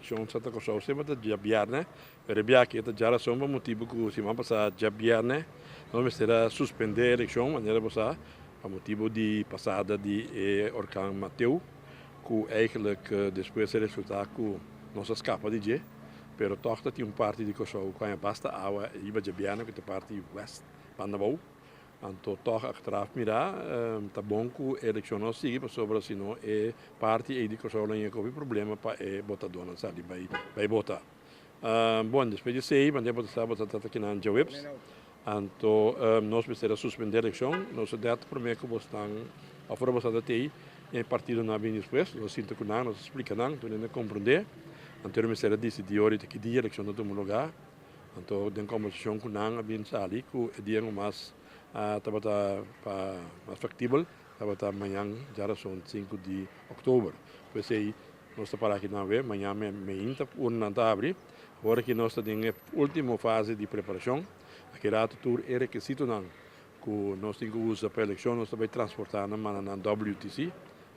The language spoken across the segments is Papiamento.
Elekshon Santa Kòrsou semper ta djabièrnè, pero e biaha aki ta djarason pa motibu ku siman pasá djabièrnè nos mester a suspendé e elekshon manera bo sa pa motibu di pasada di e orkan Mateo ku eigentlik despues a resultá ku nos a skapa di dje, pero tòg ta tin un parti di Kòrsou ku haña basta awa riba djabièrnè ku ta parti wèst banda abou. Anto tòg achteraf mirá ta bon ku e elekshon no sigui pasobra si no e parti ei di Kòrsou lo yega hopi problema pa e botadónan sali bai bai bota. Bon despues di esei manera bo ta sa bo ta trata kinan djaweps anto nos mester a suspendé elekshon nos a dèt promé ku bo stan òf ora bo stan ta tei e partidonan a bini despues nos a sinta ku nan nos a splika nan tur hende a komprondé anto nan mester a disidí ora ki dia elekshon ta tuma lugá. Anto den kombersashon ku nan a bin sali ku e dia ku mas tabata pa mas faktibel tabata mañan djarason sinku di oktober. P'esei nos ta para aki nan awe, mañan meinta urnanan ta habri. Awor aki nos ta den e ultimo fase di preparashon. Aki rato tur e rekisitonan ku nos tin ku usa pa elekshon nos ta bai transportá nan manda nan WTC.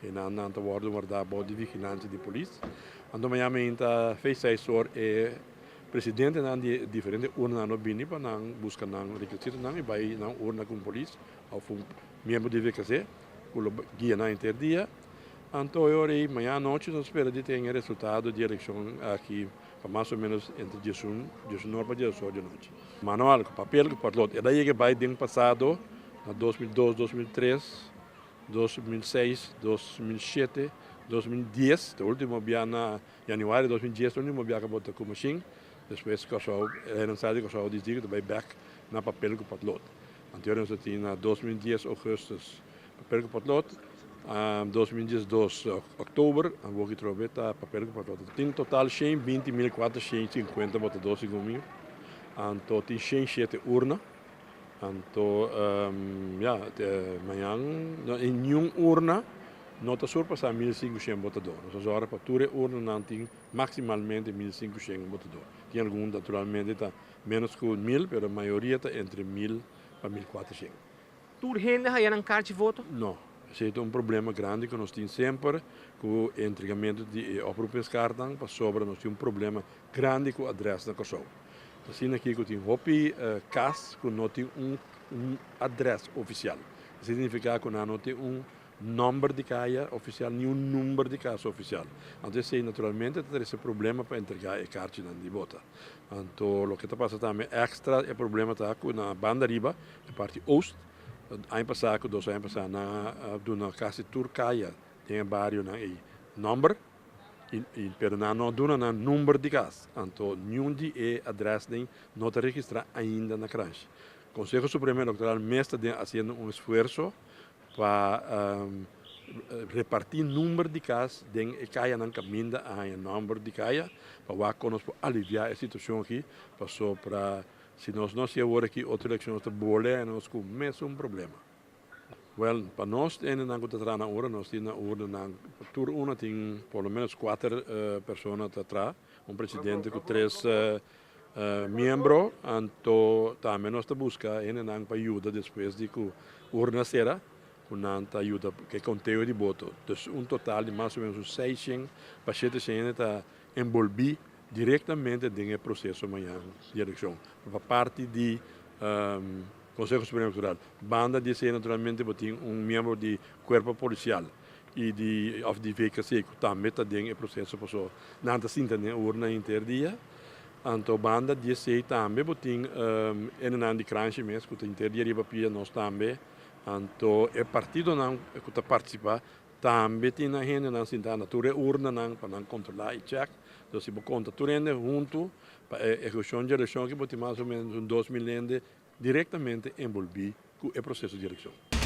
Einan nan ta wòrdu wardá bou di vigilansia di polis. Anto mañan meinta feis seis or e Presidentenan di e diferente urnanan lo bini pa nan buska nan rekisitonan i bai nan urna ku un polis òf un miembro di VKC ku lo guia nan henter dia. Anto e ora ei mañana anochi nos spera di ten e resultado di elekshon aki pa mas o menos entre diesun diesunor pa diesdos di anochi. Manual ku papel ku potlot el a yega bai den pasado na 2002, 2003. 2006, 2007, 2010, te ultimo bia na januari 2010, te ultimo bia ku bo ta ku mashin, despues Kòrsou, Reina di Kòrsou disidi ku ta bai bèk na papel ku potlot. Anterior nos a tin na 2010 ougùstùs papel ku potlot, 2012 òktober awor ki trobe ta papel ku potlot. Tin total 120.450 botadó segun mi, anto tin 107 urna. Anto ya, te mañan niun urna no ta surpasá 1500 botadó. Nos a zòrg pa tur e urnanan tin maksimalmente 1500 botadó. Tin algun naturalmente ta ménos ku 1000, pero mayoria ta entre 1000 pa 1400. Tur hende haya nan karchi voto? No. Esei ta un problema grandi ku nos tin semper ku e entregamentu di e oproepingskaartnan pasobra nos tin un problema grandi ku adrès na Kòrsou. Asina aki ku tin hopi kas ku no tin un adrès ofisial. Esei signifiká ku nan no tin un nòmber di kaya ofisial ni un number di kas ofisial. Anto esei naturalmente ta trese problema pa entregá e karchinan di bota. Anto loke ta pasa tambe èkstra e problema ta ku na banda riba, e parti oost, aña pasá ku dos aña pasá nan a duna kasi tur kaya den e barionan ei nòmber. Pero nan no a duna nan number di kas, anto niun di e adrèsnan no ta registrá ainda na Kranshi. Konseho Supremo Elektoral mes ta den hasiendo un esfuerso pa repartí number di kas den e kayanan kaminda a haña nòmber di kaya pa wak kon nos por aliviá e situashon aki, pasobra si nos no hasi awor aki otro elekshon nos ta bole haña nos ku mesun problema. Wèl, pa nos hendenan ku ta traha na ura, nos tin na urnanan, tur una tin por lo ménos kuater persona ta traha, un presidente ku tres miembro, anto tambe nos ta buska hendenan pa yuda despues di ku urna sera, ku nan ta yuda ku e konteo di boto. Dus un total di mas o ménos un seishent pa sheteshent hende ta enbolbí direktamente den e proseso mañan di elekshon. Pa parti di Conseho Supremo Electoral. Banda di esei naturalmente bo tin un miembro di cuerpo policial y di of di VKC cu tambe ta den e proceso paso nan ta sinta den urna henter dia. Anto banda di esei tambe bo tin enenan di Kranshi mes cu ta henter dia riba pia nos tambe. Anto e partidonan cu ta participa tambe tin nan hendenan sinta na tur e urnanan pa nan controla y check. Entonces si bo conta tur hende hunto pa e ehecucion di eleccion aki bo tin mas o menos un 2000 hende direktamente enbolbí ku e proseso di elekshon.